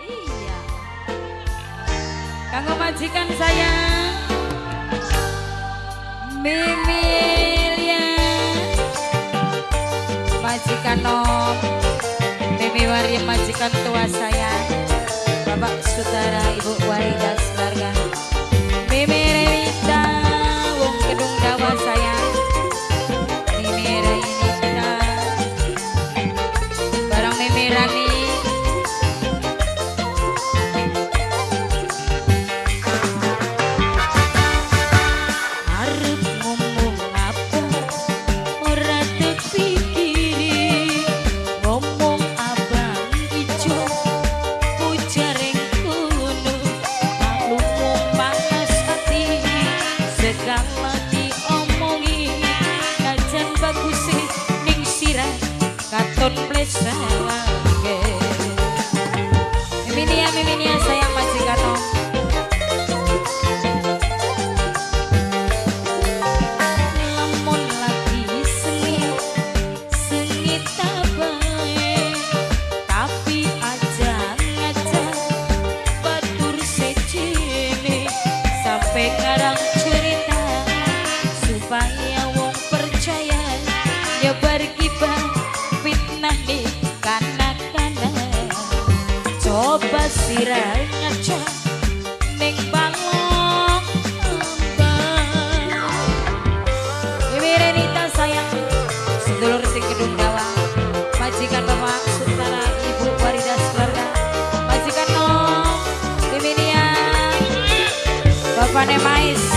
Iya. Kanggo majikan saya Mimilia, majikan nom Mimi Wari, majikan tua saya, Bapak Sutara, Ibu Warida keluarga. Mimi Renita, wong Kedung Dawa saya. Mimi Renita, barang Mimi Rani. Arep ngomong apa ora terpikiri, ngomong abang ijo ujareng kuno, maklum panas hati segala diomongi, najan bagus ning sirah katon plesake. Miminia, Miminia sayang majikan. Lamun lagi sengit, sengit tabae, tapi aja ngaca batur sejene, sampai ngarang cerita supaya wong percaya, nyebar gibah fitnah nih kana-kana. Coba sirah ngaca ning balong ambang. Mimi Renita sayang, sedulur sing Kedung Dawa, majikan Bapak Sutara, Ibu Warida keluarga, majikan Nom, Mimi Nia, Bapak Nemais.